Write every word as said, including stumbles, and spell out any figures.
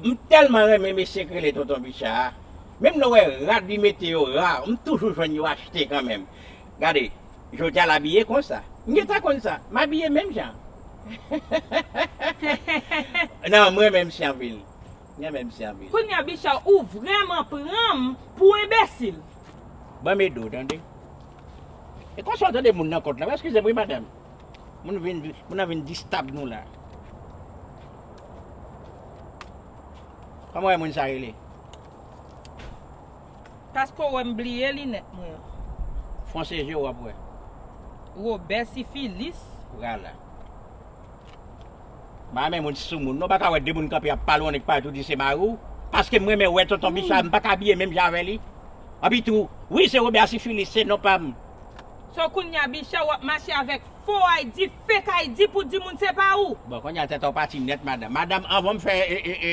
M tèlman renmen mesye k rele Tonton Bicha a. Menm lè w wè rad li mete yo ra, m toujou jwenn yo achte kanmenm. Gade, jodi a l abiye konsa. M gentan konn sa. M abiye menm jan. Non, m renmen misye anpil. M renmen misye anpil. Kounye a, Bicha, ou vrèman pran m pou enbesil. Ban m ede w, tande. E konsa w tande moun nan kont la. Eskize m, wi, madanm. Moun vin, moun nan vin distab nou la. Kòman w wè moun sa rele? Paske w wè m bliye linèt mwen an. Fonse je w ap wè. Robè Sifilis. Vwala. M pa renmen moun sou moun. Non, w pa ka wè de moun kanpe ap pale w annik pale tou di se mari w. Paske m renmen wè Tonton Bicha, m pa ka abiye menm jan avè li. Anpi tou, wi, se Robè Sifilis, se non pa m. So kounye a, Bicha, w ap mache avèk fo I D, fake I D pou di moun se pa ou. Bon, kounye a tèt ou pati nèt, madanm. Madanm, anvan m fè, e, e, e,